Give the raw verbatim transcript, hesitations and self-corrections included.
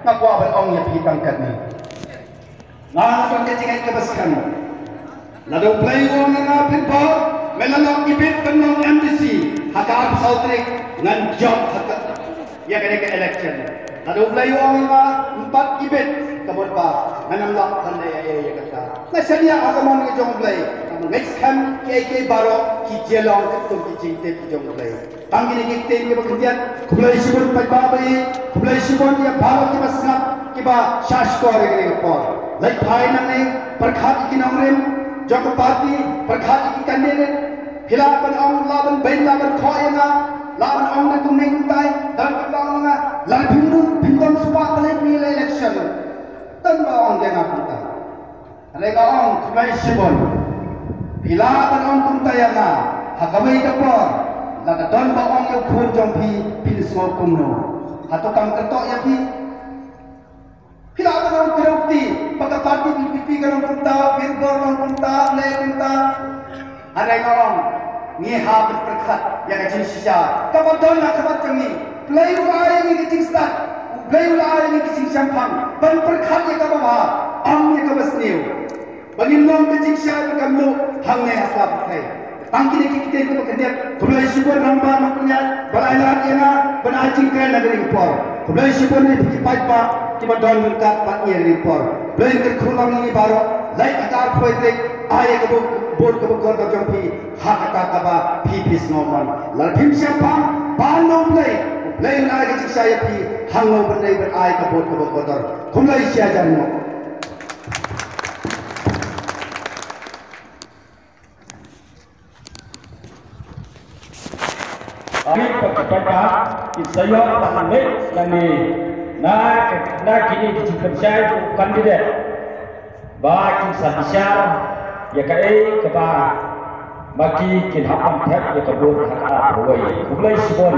Nga kwah ban ong ïa phi tang katne. Nga don ka jingngeit kaba skhem. Lada U Blei u ong ïa nga, Pynbor, me la long ibit ban long M D C ha ka arphew saw tarik, ngan jop ha ka, ïa kane ka election. Lada U Blei u ong ïa nga, em pat ibit, ka mut ba ngan ym lah ban leh ei ei ïa kata. Nga shaniah ha ka mon ka jong U Blei. Nga ngeit skhem kiei kiei baroh ki jia long katkum ki jingtip ki jong U Blei. Tang kine ki ktien kiba khyndiat, khublei shibun paidbah ba ïeit, khublei shibun ïa baroh kiba sngap, kiba shah shkor ïa kane ka por. Leit phai nangne, pyrkhat ïa ki nongrim jong ka party, pyrkhat ïa ki candidate. Phi lah ban ong, lah ban beiñ, lah ban khoh ïa nga, lah ban ong da kumne kumtai, don kiba ong ïa nga, lada phim mut, phim don spah, balei phi leit election? Don ba ong ïa nga kumta. Hynrei nga ong khublei shibun. Phi lah ban ong kumta ïa nga ha kawei ka por. Lada don ba ong ïa u khun jong phi, phin sngew kumno? Hato kam kyrteng ïa phi? Phi lah ban ong kdew kti ba ka party V P P ka long kumta, Pynbor long kumta, leh kumta. Hynrei nga ong, ngi hap ban pyrkhat ïa ka jingshisha kaba don ha khmat jong ngi. U Blei u la ai ïa ngi ka jingstad, U Blei u la ai ïa ngi ka jingshemphang ban pyrkhat ïa kaba bha, ym ïa kaba sniew. Ba ngin long ka jingshai ba kam luh hangne ha sla pyrthei. Tang kine ki ktien kiba khyndiat, khublei shibun rangbah nongpynïaid ba la ai lad ïa nga ban ai jingkren ha kane ka por. Khublei shibun ïa phi ki paidbah kiba don ryngkat bad ngi ha kane ka por. Blei un kyrkhu lang ïa ngi baroh. Leit ha ka arphew tarik, ai ïa ka vote, vote kaba kordor jong phi ha kata kaba phi phi sngewmon. Lada phim shemphang, pan na U Blei, U Blei un ai ka jingshai ïa phi hangne ban leit ban ai ka vote kaba kordor. Khublei shihajar nguh. Ki paidbah ki sa ïoh ban leit nangne na ka, na kine ki jingpynshai jong u candidate ba kin sa bishar ïa kaei kaba ma ki kin hap ban thep ïa ka vote ha ka arphew wei. Khublei shibun.